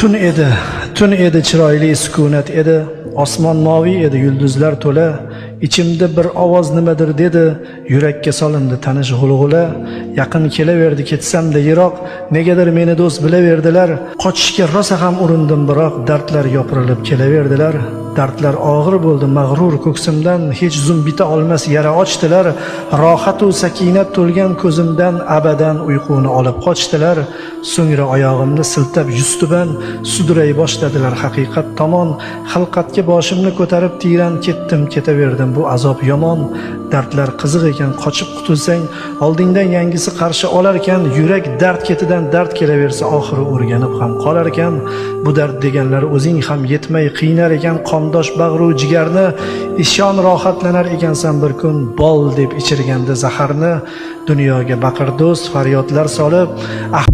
Tun edi, tun edi, chiroyli sukunat edi. Osmon moviy edi, yulduzlar to'la. Ichimda bir ovoz nimadir dedi, yurakka solindi tanish g'ulg'ula. Yaqin kelaverdi, ketsam-da yiroq, negadir meni do'st bilaverdilar. Qochishga rosa ham urindim, biroq dardlar yopirilib kelaverdilar. Dardlar og'ir bo'ldi mag'rur ko'ksimdan, hech zum bita olmas yara ochdilar. Rohatu sakinat to'lgan ko'zimdan abadan uyquni olib qochdilar. So'ngra oyog'imni siltab yuztuban sudray boshladilar haqiqat tomon. Xilqatga boshimni ko'tarib tiyran ketdim, ketaverdim, bu azob yomon. Dardlar qiziq ekan, qochib qutulsang, oldingdan yangisi qarshi olarkan. Yurak dard ketidan dard kelaversa, oxiri o'rganib ham qolarkan. Bu dard deganlar o'zing ham yetmay qiynar ekan qondosh bag'ru jigarni. Ishon, rohatlanar ekansan bir kun bol deb ichirganda zaharni. Dunyoga baqir do'st faryodlar solib, ah.